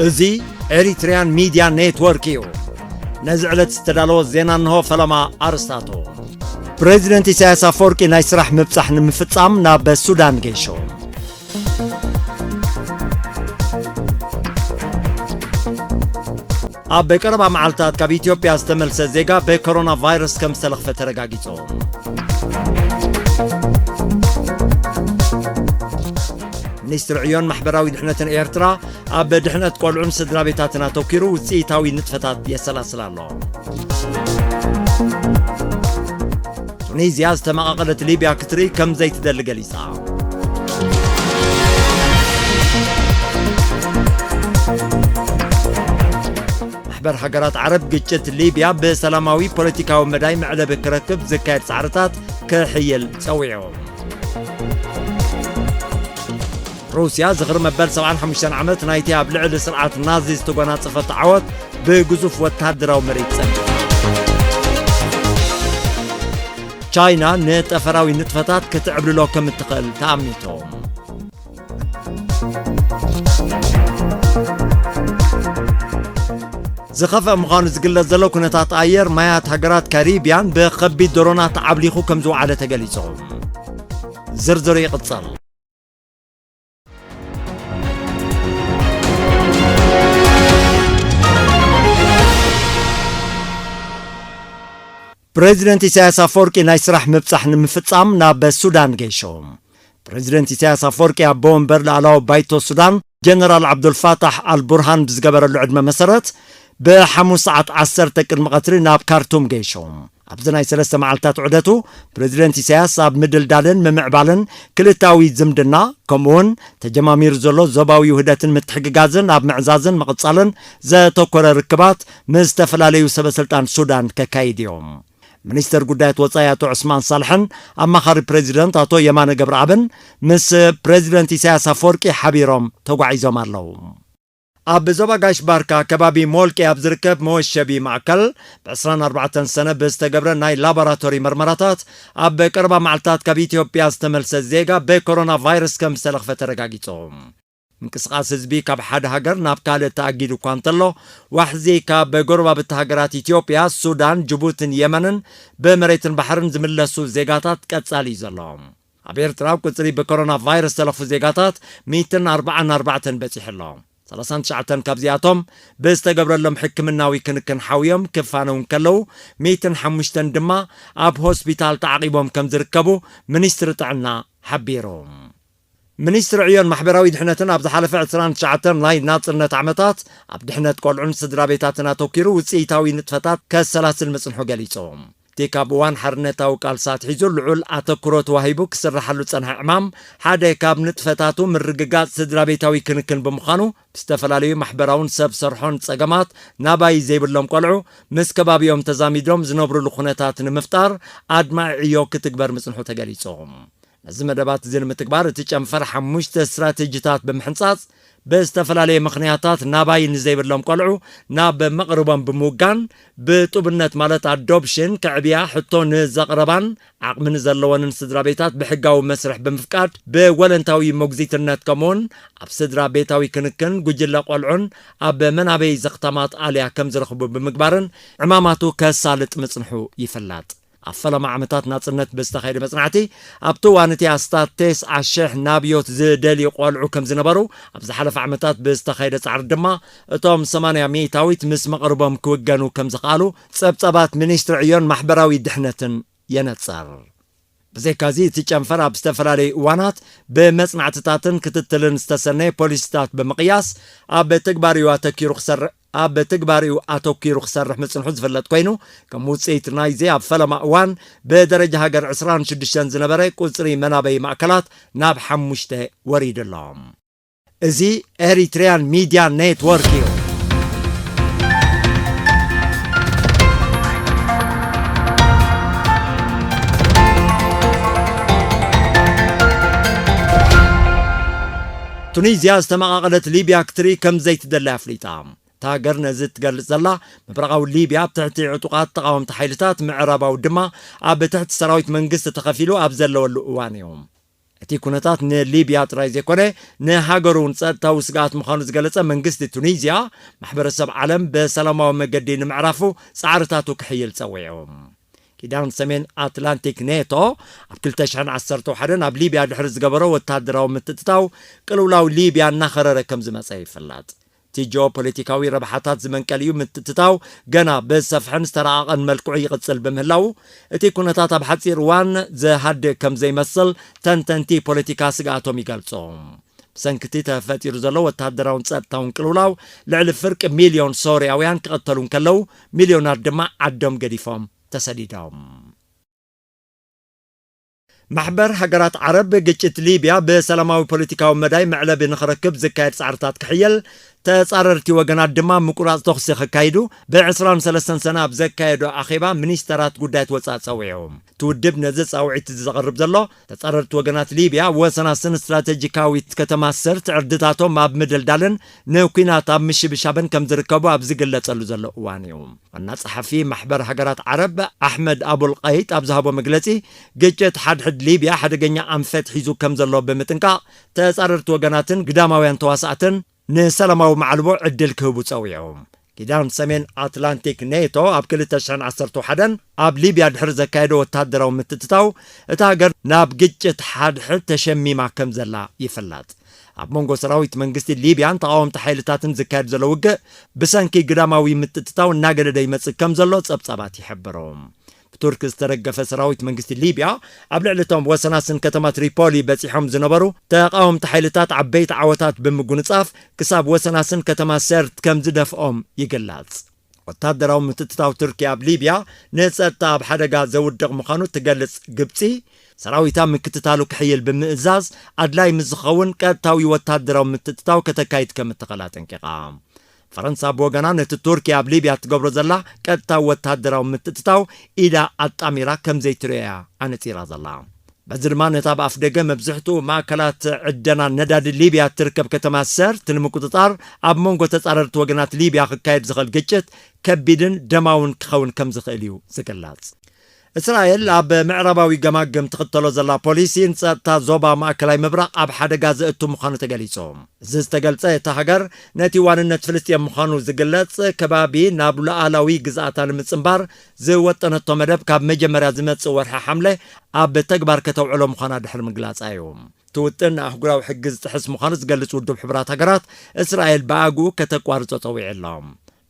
እዚ ኤሪትሪያን ሚድያ ኔትወርክ እዩ። ነዚ ዕለት ዝተዳለወ ዜና እንሆ። ፈለማ ኣርስታቱ። ፕሬዚደንት ኢሳያስ ኣፈወርቂ ናይ ስራሕ ምብጻሕ ንምፍጻም ናብ ሱዳን ገይሹ። ኣብ ቀረባ መዓልታት ካብ ኢትዮጵያ ዝተመልሰ ዜጋ ብኮሮና ቫይረስ ከም ዝተለኽፈ ተረጋጊጹ። ሚኒስትሪ ዕዮን ማሕበራዊ ድሕነትን ኤርትራ ኣብ ድሕነት ቆልዑን ስድራ ቤታትን ኣተኲሩ ውጽኢታዊ ንጥፈታት የሰላስል ኣሎ። ቱኒዝያ ዝተመቓቐለት ሊብያ ክትርኢ ከም ዘይትደሊ ገሊጻ። ማሕበር ሃገራት ዓረብ ግጭት ሊብያ ብሰላማዊ ፖለቲካዊ መዳይ መዕለቢ ክረክብ ዝካየድ ጻዕርታት ክሕይል ጸዊዑ። ሩስያ ዝኽሪ መበል ሰብዓን ሓሙሽተን ዓመት ናይቲ ኣብ ልዕሊ ስርዓት ናዚ ዝተጎናጸፈቶ ዓወት ብግዙፍ ወተሃደራዊ መሬት ጸኒሑ። ቻይና ንጠፈራዊ ንጥፈታት ክትዕብልሎ ከም እትኽእል ተኣሚቱ። ዝኸፍአ ምዃኑ ዝግለጽ ዘሎ ኩነታት ኣየር፣ ማያት ሃገራት ካሪብያን ብኸቢድ ድሮናት ዓብሊኹ ከም ዝወዓለ ተገሊጹ። ዝርዝሩ ይቕጽል። ፕሬዚደንት ኢሳያስ ኣፈወርቂ ናይ ስራሕ ምብጻሕ ንምፍጻም ናብ ሱዳን ገይሹ። ፕሬዚደንት ኢሳያስ ኣፈወርቂ ኣቦ ወንበር ላዕለዋዊ ባይቶ ሱዳን ጀነራል ዓብዱልፋታሕ ኣልቡርሃን ብዝገበረሉ ዕድመ መሰረት፣ ብሓሙስ ሰዓት ዓሰርተ ቅድሚ ቀትሪ ናብ ካርቱም ገይሹ። ኣብዚ ናይ ሰለስተ መዓልታት ዑደቱ፣ ፕሬዚደንት ኢሳያስ ኣብ ምድልዳልን ምምዕባልን ክልታዊ ዝምድና፣ ከምኡውን ተጀማሚሩ ዘሎ ዞባዊ ውህደትን ምትሕግጋዝን ኣብ ምዕዛዝን ምቕጻልን ዘተኮረ ርክባት ምስ ዝተፈላለዩ ሰበ ስልጣን ሱዳን ከካይድ እዮም። ሚኒስተር ጉዳያት ወጻኢ ኣቶ ዑስማን ሳልሕን ኣማኻሪ ፕሬዚደንት ኣቶ የማነ ገብረኣብን ምስ ፕሬዚደንት ኢሳያስ ኣፈወርቂ ሓቢሮም ተጓዒዞም ኣለዉ። ኣብ ዞባ ጋሽ ባርካ ከባቢ ሞልቂ ኣብ ዝርከብ መወሸቢ ማእከል፣ ብ ዕስራን ኣርባዕተን ሰነ ብዝተገብረ ናይ ላቦራቶሪ መርመራታት፣ ኣብ ቀረባ መዓልታት ካብ ኢትዮጵያ ዝተመልሰ ዜጋ ብኮሮና ቫይረስ ከም ዝተለኽፈ ተረጋጊጹ። ምንቅስቓስ ህዝቢ ካብ ሓደ ሃገር ናብ ካልእ ተኣጊዱ እኳ እንተሎ፣ ዋሕዚ ካብ ጎረባብቲ ሃገራት ኢትዮጵያ፣ ሱዳን፣ ጅቡትን የመንን ብመሬትን ባሕርን ዝምለሱ ዜጋታት ቀጻሊ እዩ ዘሎ። ኣብ ኤርትራ ቁጽሪ ብኮሮና ቫይረስ ዝተለኽፉ ዜጋታት ሚእትን ኣርባዓን ኣርባዕተን በጺሑ ኣሎ። ሰላሳን ትሽዓተን ካብዚኣቶም ብዝተገብረሎም ሕክምናዊ ክንክን ሓውዮም ክፋነው እንከለዉ፣ ሚእትን ሓሙሽተን ድማ ኣብ ሆስፒታል ተዓቒቦም ከም ዝርከቡ ሚኒስትሪ ጥዕና ሓቢሩ። ሚኒስትሪ ዕዮን ማሕበራዊ ድሕነትን ኣብ ዝሓለፈ ዕስራን ትሽዓተን ናይ ናጽነት ዓመታት ኣብ ድሕነት ቆልዑን ስድራ ቤታትን ኣተኲሩ ውጽኢታዊ ንጥፈታት ከሰላስል ምጽንሑ ገሊጹ። እቲ ካብ እዋን ሓርነታዊ ቃልሲ ኣትሒዙ ልዑል ኣተኩሮ ተዋሂቡ ክስርሓሉ ዝጸንሐ ዕማም ሓደ ካብ ንጥፈታቱ ምርግጋጽ ስድራ ቤታዊ ክንክን ብምዃኑ፣ ብዝተፈላለዩ ማሕበራውን ሰብ ሰርሖን ጸገማት ናባይ ዘይብሎም ቆልዑ ምስ ከባቢኦም ተዛሚዶም ዝነብሩሉ ኩነታት ንምፍጣር ኣድማዒ ዕዮ ክትግበር ምጽንሑ ተገሊጹ። ነዚ መደባት እዚ ንምትግባር እቲ ጨንፈር ሓሙሽተ ስትራቴጂታት ብምሕንጻጽ፣ ብዝተፈላለየ ምኽንያታት ናባይ ንዘይብሎም ቆልዑ ናብ መቕርቦም ብምውጋን፣ ብጡብነት ማለት ኣዶፕሽን ከዕብያ ሕቶ ንዘቕረባን ዓቕሚ ንዘለወንን ስድራ ቤታት ብሕጋዊ መስርሕ ብምፍቃድ፣ ብወለንታዊ ሞግዚትነት ከምኡውን ኣብ ስድራ ቤታዊ ክንክን ጉጅለ ቆልዑን ኣብ መናበይ ዘኽታማት ኣልያ ከም ዝረኽቡ ብምግባርን ዕማማቱ ከሳልጥ ምጽንሑ ይፍለጥ። ኣብ ፈለማ ዓመታት ናጽነት ብዝተኻየደ መጽናዕቲ፣ ኣብቲ እዋን እቲ ኣስታት ተስዓ ሽሕ ናብዮት ዝደልዩ ቆልዑ ከም ዝነበሩ፣ ኣብ ዝሓለፈ ዓመታት ብዝተኻየደ ጻዕሪ ድማ፣ እቶም ሰማንያ ሚእታዊት ምስ መቕርቦም ክውገኑ ከም ዝኸኣሉ ጸብጻባት ሚኒስትሪ ዕዮን ማሕበራዊ ድሕነትን የነጽር። ብዘይካዚ፣ እቲ ጨንፈር ኣብ ዝተፈላለዩ እዋናት ብመጽናዕትታትን ክትትልን ዝተሰነየ ፖሊሲታት ብምቕያስ፣ ኣብ ትግባርኡ ኣተኪሩ ክሰርሕ ኣብ ትግባርኡ ኣተኲሩ ክሰርሕ ምጽንሑ ዝፍለጥ ኮይኑ፣ ከም ውጽኢት ናይዚ ኣብ ፈለማ እዋን ብደረጃ ሃገር ዕስራን ሽዱሽተን ዝነበረ ቁጽሪ መናበይ ማእከላት ናብ ሓሙሽተ ወሪዱ ኣሎ። እዚ ኤሪትሪያን ሚድያ ኔትወርክ እዩ። ቱኒዝያ ዝተመቓቐለት ሊብያ ክትርኢ ከም ዘይትደሊ ኣፍሊጣ። እታ ሃገር ነዚ እትገልጽ ዘላ፣ ምብራቓዊ ሊብያ ኣብ ትሕቲ ዕጡቓት ተቓወምቲ ሓይልታት፣ ምዕራባዊ ድማ ኣብ ትሕቲ ሰራዊት መንግስቲ ተኸፊሉ ኣብ ዘለወሉ እዋን እዩ። እቲ ኩነታት ንሊብያ ጥራይ ዘይኮነ ንሃገሩ እውን ጸጥታዊ ስግኣት ምዃኑ ዝገለጸ መንግስቲ ቱኒዝያ፣ ማሕበረሰብ ዓለም ብሰላማዊ መገዲ ንምዕራፉ ጻዕርታቱ ክሕይል ጸዊዑ። ኪዳን ሰሜን ኣትላንቲክ ኔቶ ኣብ ክልተ ሽሕን ዓሰርተ ሓደን ኣብ ሊብያ ድሕሪ ዝገበሮ ወታደራዊ ምትእትታው ቅልውላው ሊብያ እናኸረረ ከም ዝመጸ ይፍለጥ። እቲ ጂኦፖለቲካዊ ረብሓታት ዝመንቀሊኡ ምትእትታው ገና ብሰፍሐን ዝተረቓቐን መልክዑ ይቕጽል ብምህላው፣ እቲ ኩነታት ኣብ ሓጺር እዋን ዝሃድእ ከም ዘይመስል ተንተንቲ ፖለቲካ ስግኣቶም ይገልጹ። ብሰንኪ እቲ ተፈጢሩ ዘሎ ወታደራውን ጸጥታውን ቅልውላው ልዕሊ ፍርቂ ሚልዮን ሶርያውያን ክቕተሉ እንከለዉ፣ ሚልዮናት ድማ ዓዶም ገዲፎም ተሰዲዶም። ማሕበር ሃገራት ዓረብ፣ ግጭት ሊብያ ብሰላማዊ ፖለቲካዊ መዳይ መዕለቢ ንኽረክብ ዝካየድ ጻዕርታት ክሕየል ተጻረርቲ ወገናት ድማ ምቁራጽ ተኹሲ ከካይዱ ብ ዕስራን ሰለስተን ሰነ ኣብ ዘካየዶ ኣኼባ ሚኒስተራት ጉዳያት ወጻኢ ጸዊዑ። እቲ ውድብ ነዚ ጻውዒት እዚ ዘቕርብ ዘሎ፣ ተጻረርቲ ወገናት ሊብያ ወሰናስን ስትራቴጂካዊት ከተማ ስርት ዕርድታቶም ኣብ ምድልዳልን ንኲናት ኣብ ምሽብሻብን ከም ዝርከቡ ኣብ ዝግለጸሉ ዘሎ እዋን እዩ። ዋና ጸሓፊ ማሕበር ሃገራት ዓረብ ኣሕመድ ኣቡል ቀይጥ ኣብ ዝሃቦ መግለጺ፣ ግጭት ሓድሕድ ሊብያ ሓደገኛ ኣንፈት ሒዙ ከም ዘሎ ብምጥንቃቕ፣ ተጻረርቲ ወገናትን ግዳማውያን ተዋሳእትን ንሰላማዊ ማዕልቦ ዕድል ክህቡ ጸዊዑ። ኪዳን ሰሜን ኣትላንቲክ ኔቶ ኣብ ክልተ ሽሕን ዓሰርተ ሓደን ኣብ ሊብያ ድሕሪ ዘካየዶ ወታደራዊ ምትእትታው፣ እታ ሃገር ናብ ግጭት ሓድሕድ ተሸሚማ ከም ዘላ ይፍለጥ። ኣብ መንጎ ሰራዊት መንግስቲ ሊብያን ተቓወምቲ ሓይልታትን ዝካየድ ዘሎ ውግእ፣ ብሰንኪ ግዳማዊ ምትእትታው እናገደደ ይመጽእ ከም ዘሎ ጸብጻባት ይሕብሩ። ብቱርክ ዝተደገፈ ሰራዊት መንግስቲ ሊብያ ኣብ ልዕሊ እቶም ወሰናስን ከተማ ትሪፖሊ በጺሖም ዝነበሩ ተቓወምቲ ሓይልታት ዓበይቲ ዓወታት ብምጉንጻፍ፣ ክሳብ ወሰናስን ከተማ ሰርት ከም ዝደፍኦም ይግለጽ። ወታደራዊ ምትእትታው ቱርኪ ኣብ ሊብያ ንጸጥታ ኣብ ሓደጋ ዘውድቕ ምዃኑ ትገልጽ ግብጺ፣ ሰራዊታ ምክትታሉ ክሕይል ብምእዛዝ፣ ኣድላይ ምስ ዝኸውን ቀጥታዊ ወታደራዊ ምትእትታው ከተካይድ ከም እትኽእል ኣጠንቂቓ። ፈረንሳ ብወገና፣ ነቲ ቱርኪ ኣብ ሊብያ ትገብሮ ዘላ ቀጥታዊ ወታደራዊ ምትእትታው ኢዳ ኣጣሚራ ከም ዘይትርእዮ እያ ኣነጺራ ዘላ። በዚ ድማ፣ ነታ ኣብ ኣፍደገ መብዝሕትኡ ማእከላት ዕደና ነዳዲ ሊብያ እትርከብ ከተማ ሰርት ንምቁጽጻር ኣብ መንጎ ተጻረርቲ ወገናት ሊብያ ክካየድ ዝኽእል ግጭት ከቢድን ደማውን ክኸውን ከም ዝኽእል እዩ ዝግለጽ። እስራኤል ኣብ ምዕራባዊ ገማግም ትኽተሎ ዘላ ፖሊሲ ንጸጥታ ዞባ ማእከላይ ምብራቕ ኣብ ሓደጋ ዘእቱ ምዃኑ ተገሊጹ። እዚ ዝተገልጸ፣ እታ ሃገር ነቲ ዋንነት ፍልስጤም ምዃኑ ዝግለጽ ከባቢ ናብ ሉዓላዊ ግዝኣታ ንምጽንባር ዝወጠነቶ መደብ ካብ መጀመርያ ዝመጽእ ወርሒ ሓምለ ኣብ ተግባር ከተውዕሎ ምዃና ድሕሪ ምግላጻ እዩ። እቲ ውጥን ንኣህጉራዊ ሕጊ ዝጥሕስ ምዃኑ ዝገልጽ ውድብ ሕቡራት ሃገራት፣ እስራኤል ብኣግኡ ከተቋርጾ ጸዊዑ ኣሎ።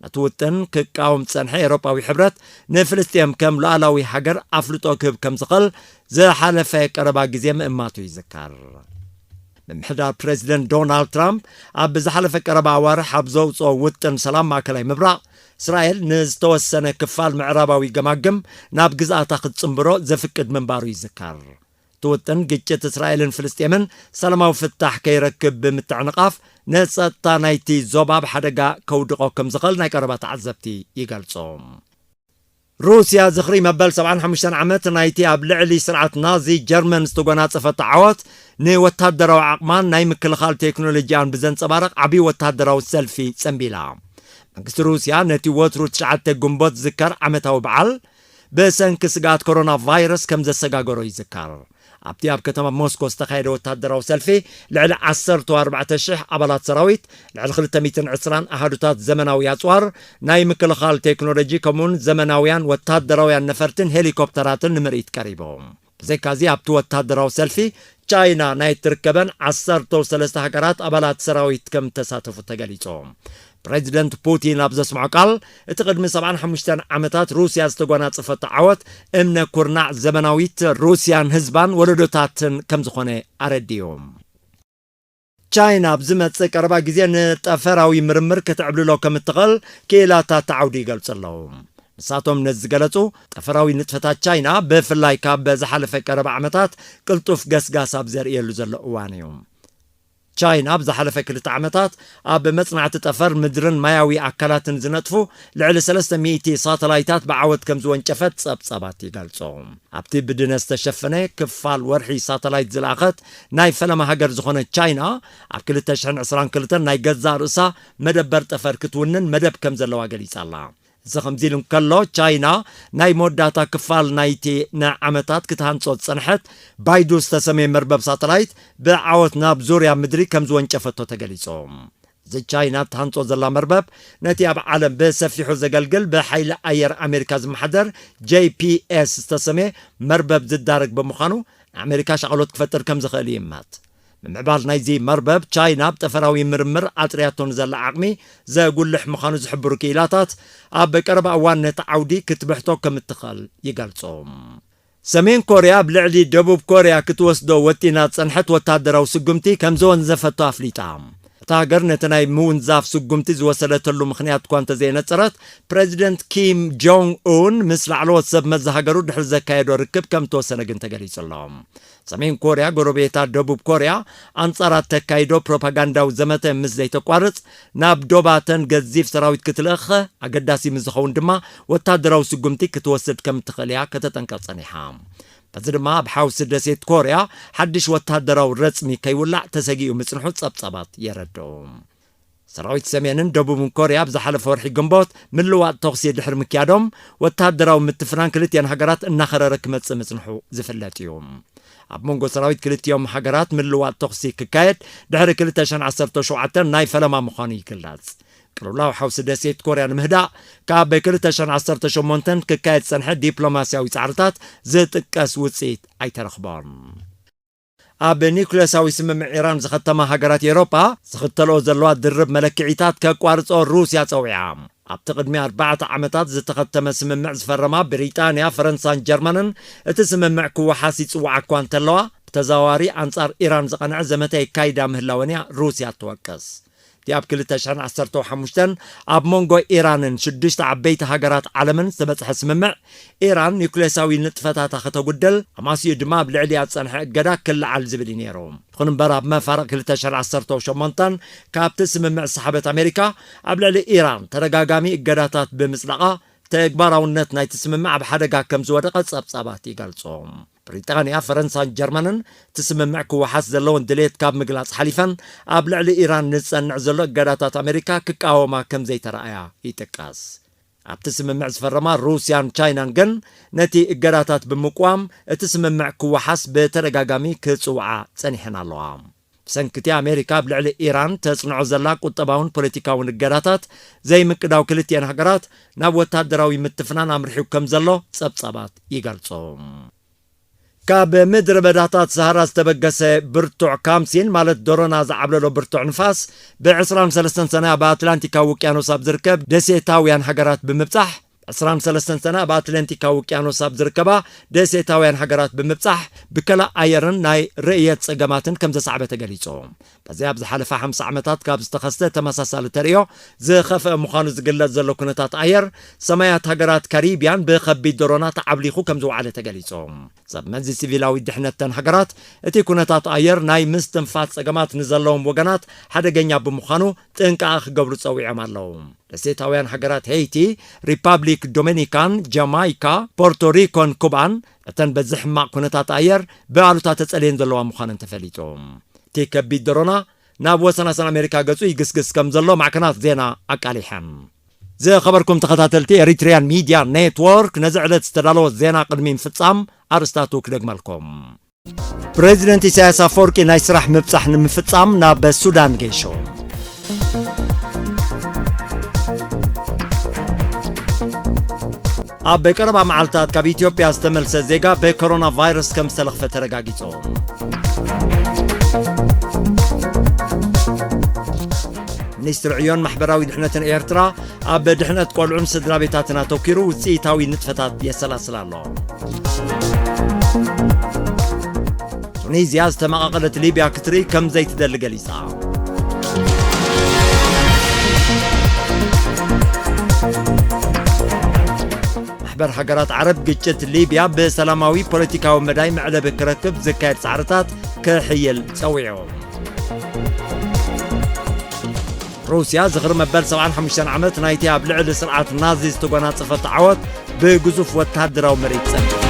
ነቲ ውጥን ክቃወም ዝጸንሐ ኤውሮጳዊ ሕብረት፣ ንፍልስጤም ከም ሉዓላዊ ሃገር ኣፍልጦ ክህብ ከም ዝኽእል ዝሓለፈ ቀረባ ግዜ ምእማቱ ይዝከር። ምምሕዳር ፕሬዚደንት ዶናልድ ትራምፕ ኣብ ዝሓለፈ ቀረባ ኣዋርሕ ኣብ ዘውጽኦ ውጥን ሰላም ማእከላይ ምብራቕ፣ እስራኤል ንዝተወሰነ ክፋል ምዕራባዊ ገማግም ናብ ግዝኣታ ክትጽንብሮ ዘፍቅድ ምንባሩ ይዝከር። እቲ ውጥን፣ ግጭት እስራኤልን ፍልስጤምን ሰላማዊ ፍታሕ ከይረክብ ብምትዕንቓፍ፣ ንጸጥታ ናይቲ ዞባ ኣብ ሓደጋ ከውድቖ ከም ዝኽእል ናይ ቀረባ ተዓዘብቲ ይገልጹ። ሩስያ ዝኽሪ መበል ሰብዓን ሓሙሽተን ዓመት ናይቲ ኣብ ልዕሊ ስርዓት ናዚ ጀርመን ዝተጎናጸፈቶ ዓወት፣ ንወታደራዊ ዓቕማን ናይ ምክልኻል ቴክኖሎጂኣን ብዘንጸባርቕ ዓቢ ወታደራዊ ሰልፊ ጸንቢላ። መንግስቲ ሩስያ ነቲ ወትሩ ትሽዓተ ግንቦት ዝዝከር ዓመታዊ በዓል፣ ብሰንኪ ስግኣት ኮሮና ቫይረስ ከም ዘሰጋገሮ ይዝከር። ኣብቲ ኣብ ከተማ ሞስኮ ዝተኻየደ ወታደራዊ ሰልፊ፣ ልዕሊ ዓሰርተ ኣርባዕተ ሽሕ ኣባላት ሰራዊት፣ ልዕሊ ክልተ ሚእትን ዕስራን ኣሃዱታት ዘመናዊ ኣጽዋር፣ ናይ ምክልኻል ቴክኖሎጂ፣ ከምኡውን ዘመናውያን ወታደራውያን ነፈርትን ሄሊኮፕተራትን ንምርኢት ቀሪቡ። ብዘይካዚ፣ ኣብቲ ወታደራዊ ሰልፊ፣ ቻይና ናይ እትርከበን ዓሰርተ ሰለስተ ሃገራት ኣባላት ሰራዊት ከም እተሳተፉ ተገሊጹ። ፕሬዚደንት ፑቲን ኣብ ዘስምዖ ቃል፣ እቲ ቅድሚ ሰብዓን ሓሙሽተን ዓመታት ሩስያ ዝተጓናጸፈቶ ዓወት፣ እምነ ኩርናዕ ዘመናዊት ሩስያን ህዝባን ወለዶታትን ከም ዝኾነ ኣረዲኡ። ቻይና ኣብ ዝመጽእ ቀረባ ግዜ ንጠፈራዊ ምርምር ክትዕብልሎ ከም እትኽእል ክኢላታት እቲ ዓውዲ ይገልጹ ኣለዉ። ንሳቶም ነዚ ዝገለጹ፣ ጠፈራዊ ንጥፈታት ቻይና፣ ብፍላይ ካብ ዝሓለፈ ቀረባ ዓመታት ቅልጡፍ ገስጋስ ኣብ ዘርእየሉ ዘሎ እዋን እዩ። ቻይና ኣብ ዝሓለፈ ክልተ ዓመታት ኣብ መጽናዕቲ ጠፈር ምድርን ማያዊ ኣካላትን ዝነጥፉ ልዕሊ ሰለስተ ሚእቲ ሳተላይታት ብዓወት ከም ዝወንጨፈት ጸብጻባት ይገልጹ። ኣብቲ ብድነ ዝተሸፈነ ክፋል ወርሒ ሳተላይት ዝለኣኸት ናይ ፈለማ ሃገር ዝኾነት ቻይና፣ ኣብ ክልተ ሽሕን ዕስራን ክልተን ናይ ገዛእ ርእሳ መደበር ጠፈር ክትውንን መደብ ከም ዘለዋ ገሊጻ ኣላ። እዚ ከምዚ ኢሉ እንከሎ፣ ቻይና ናይ መወዳእታ ክፋል ናይቲ ንዓመታት ክትሃንጾ ዝጸንሐት ባይዱ ዝተሰምየ መርበብ ሳተላይት ብዓወት ናብ ዙርያ ምድሪ ከም ዝወንጨፈቶ ተገሊጹ። እዚ ቻይና እትሃንጾ ዘላ መርበብ፣ ነቲ ኣብ ዓለም ብሰፊሑ ዘገልግል ብሓይሊ ኣየር ኣሜሪካ ዝመሓደር ጄይ ፒ ኤስ ዝተሰምየ መርበብ ዝዳረግ ብምዃኑ፣ ንኣሜሪካ ሻቕሎት ክፈጥር ከም ዝኽእል ይእመት። ምምዕባል ናይዚ መርበብ፣ ቻይና ኣብ ጠፈራዊ ምርምር ኣጥርያቶ ንዘላ ዓቕሚ ዘጉልሕ ምዃኑ ዝሕብሩ ክኢላታት፣ ኣብ ቀረባ እዋን ነቲ ዓውዲ ክትብሕቶ ከም እትኽእል ይገልጹ። ሰሜን ኮርያ ኣብ ልዕሊ ደቡብ ኮርያ ክትወስዶ ወጢና ዝጸንሐት ወታደራዊ ስጉምቲ ከም ዘወንዘፈቶ ኣፍሊጣ። እታ ሃገር ነቲ ናይ ምውንዛፍ ስጉምቲ ዝወሰደተሉ ምኽንያት እኳ እንተዘየነጸረት፣ ፕረዚደንት ኪም ጆንግ ኡን ምስ ላዕለዎት ሰብ መዚ ሃገሩ ድሕሪ ዘካየዶ ርክብ ከም እተወሰነ ግን ተገሊጹ ኣሎ። ሰሜን ኮርያ ጎረቤታ ደቡብ ኮርያ ኣንጻራ እተካይዶ ፕሮፓጋንዳዊ ዘመተ ምስ ዘይተቋርጽ፣ ናብ ዶባተን ገዚፍ ሰራዊት ክትልእኽ ኣገዳሲ ምስ ዝኸውን ድማ ወታደራዊ ስጉምቲ ክትወስድ ከም እትኽእል እያ ከተጠንቅቕ ጸኒሓ። በዚ ድማ ኣብ ሓውሲ ደሴት ኮርያ ሓድሽ ወታደራዊ ረጽሚ ከይውላዕ ተሰጊኡ ምጽንሑ ጸብጻባት የረድኡ። ሰራዊት ሰሜንን ደቡብን ኮርያ ኣብ ዝሓለፈ ወርሒ ግንቦት ምልዋጥ ተኹሲ ድሕሪ ምክያዶም፣ ወታደራዊ ምትፍናን ክልቲኣን ሃገራት እናኸረረ ክመጽእ ምጽንሑ ዝፍለጥ እዩ። ኣብ መንጎ ሰራዊት ክልቲኦም ሃገራት ምልዋጥ ተኹሲ ክካየድ ድሕሪ ክልተ ሽሕን ዓሰርተ ሸውዓተን ናይ ፈለማ ምዃኑ ይግለጽ። ቅልውላው ሓውሲ ደሴት ኮርያ ንምህዳእ ካብ ክልተ ሽሕን ዓሰርተ ሸሞንተን ክካየድ ዝጸንሐ ዲፕሎማስያዊ ጻዕርታት ዝጥቀስ ውጽኢት ኣይተረኽቦን። ኣብ ኒውክለሳዊ ስምምዕ ኢራን ዝኸተማ ሃገራት ኤውሮጳ ዝኽተልኦ ዘለዋ ድርብ መለክዒታት ከቋርጾ ሩስያ ጸዊዓ። ኣብቲ ቅድሚ ኣርባዕተ ዓመታት ዝተኸተመ ስምምዕ ዝፈረማ ብሪጣንያ፣ ፈረንሳን ጀርመንን፣ እቲ ስምምዕ ክወሓስ ይጽውዓ እኳ እንተለዋ፣ ብተዘዋዋሪ ኣንጻር ኢራን ዝቐንዐ ዘመተ የካይዳ ምህላወን እያ ሩስያ ትወቅስ። እቲ ኣብ ክልተ ሽሕን ዓሰርተ ሓሙሽተን ኣብ መንጎ ኢራንን ሽዱሽተ ዓበይቲ ሃገራት ዓለምን ዝተበጽሐ ስምምዕ፣ ኢራን ኒውክሌሳዊ ንጥፈታታ ከተጉድል፣ ኣማሲኡ ድማ ኣብ ልዕሊኣ ዝጸንሐ እገዳ ክለዓል ዝብል እዩ ነይሩ። ይኹን እምበር፣ ኣብ መፋርቕ ክልተ ሽሕን ዓሰርተ ሸሞንተን ካብቲ ስምምዕ ዝሰሓበት ኣሜሪካ፣ ኣብ ልዕሊ ኢራን ተደጋጋሚ እገዳታት ብምጽዳቓ፣ ተግባራውነት ናይቲ ስምምዕ ኣብ ሓደጋ ከም ዝወደቐ ጸብጻባት ይገልጹ። ብሪጣንያ፣ ፈረንሳን ጀርመንን እቲ ስምምዕ ክወሓስ ዘለወን ድሌት ካብ ምግላጽ ሓሊፈን፣ ኣብ ልዕሊ ኢራን ንጸንዕ ዘሎ እገዳታት ኣሜሪካ ክቃወማ ከም ዘይተረኣያ ይጥቀስ። ኣብቲ ስምምዕ ዝፈረማ ሩስያን ቻይናን ግን፣ ነቲ እገዳታት ብምቅዋም፣ እቲ ስምምዕ ክወሓስ ብተደጋጋሚ ክጽውዓ ጸኒሐን ኣለዋ። ብሰንኪ እቲ ኣሜሪካ ኣብ ልዕሊ ኢራን ተጽንዖ ዘላ ቁጠባውን ፖለቲካውን እገዳታት ዘይምቅዳው ክልቲአን ሃገራት ናብ ወታደራዊ ምትፍናን ኣምሪሑ ከም ዘሎ ጸብጻባት ይገልጹ። ካብ ምድረ በዳታት ሰሃራ ዝተበገሰ ብርቱዕ ካምሲን፣ ማለት ዶሮና ዝዓብለሎ ብርቱዕ ንፋስ፣ ብ ዕስራን ሰለስተን ሰነ ኣብ ኣትላንቲካዊ ውቅያኖስ ኣብ ዝርከብ ደሴታውያን ሃገራት ብምብጻሕ፣ ዕስራን ሰለስተን ሰነ ኣብ ኣትላንቲካዊ ውቅያኖስ ኣብ ዝርከባ ደሴታውያን ሃገራት ብምብጻሕ፣ ብከላ ኣየርን ናይ ርእየት ጸገማትን ከም ዘሳዕበ ተገሊጹ። በዚ ኣብ ዝሓለፈ ሓምሳ ዓመታት ካብ ዝተኸስተ ተመሳሳሊ ተርእዮ ዝኸፍአ ምዃኑ ዝግለጽ ዘሎ ኩነታት ኣየር፣ ሰማያት ሃገራት ካሪብያን ብኸቢድ ዶሮና ተዓብሊኹ ከም ዝወዓለ ተገሊጹ። ሰብ መዚ ሲቪላዊ ድሕነተን ሃገራት፣ እቲ ኩነታት ኣየር ናይ ምስትንፋስ ጸገማት ንዘለዎም ወገናት ሓደገኛ ብምዃኑ ጥንቃቐ ክገብሩ ጸዊዖም ኣለዉ። ደሴታውያን ሃገራት ሄይቲ፣ ሪፓብሊክ ዶሚኒካን፣ ጃማይካ፣ ፖርቶሪኮን ኩባን፣ እተን በዚ ሕማቕ ኩነታት ኣየር ብኣሉታ ተጸልየን ዘለዋ ምዃነን ተፈሊጡ። እቲ ከቢድ ዶሮና ናብ ወሰናስን ኣሜሪካ ገጹ ይግስግስ ከም ዘሎ ማዕከናት ዜና ኣቃሊሐን። ዝኸበርኩም ተኸታተልቲ ኤሪትሪያን ሚድያ ኔትወርክ፣ ነዚ ዕለት ዝተዳለወ ዜና ቅድሚ ምፍጻም ኣርእስታቱ ክደግመልኩም። ፕሬዚደንት ኢሳያስ ኣፈወርቂ ናይ ስራሕ ምብጻሕ ንምፍጻም ናብ ሱዳን ገይሹ። ኣብ ቀረባ መዓልታት ካብ ኢትዮጵያ ዝተመልሰ ዜጋ ብኮሮና ቫይረስ ከም ዝተለኽፈ ተረጋጊጹ። ሚኒስትሪ ዕዮን ማሕበራዊ ድሕነትን ኤርትራ፣ ኣብ ድሕነት ቆልዑን ስድራ ቤታትን ኣተኲሩ ውጽኢታዊ ንጥፈታት የሰላስል ኣሎ። ቱኒዝያ ዝተመቓቐለት ሊብያ ክትርኢ ከም ዘይትደሊ ገሊጻ። ማሕበር ሃገራት ዓረብ፣ ግጭት ሊብያ ብሰላማዊ ፖለቲካዊ መዳይ መዕለቢ ክረክብ ዝካየድ ጻዕርታት ክሕይል ጸዊዑ። ሩስያ ዝኽሪ መበል ሰብዓን ሓሙሽተን ዓመት ናይቲ ኣብ ልዕሊ ስርዓት ናዚ ዝተጎናጸፈቶ ዓወት ብግዙፍ ወተሃደራዊ ምርኢት ጸንቢራ።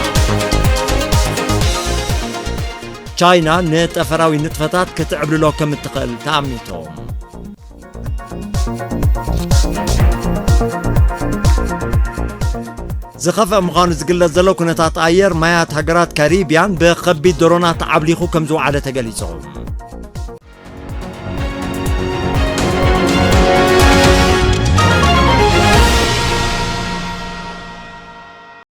ቻይና ንጠፈራዊ ንጥፈታት ክትዕብልሎ ከም እትኽእል ተኣሚቱ። ዝኸፍአ ምዃኑ ዝግለጽ ዘሎ ኩነታት ኣየር ማያት ሃገራት ካሪብያን ብኸቢድ ድሮናት ዓብሊኹ ከም ዝወዓለ ተገሊጹ።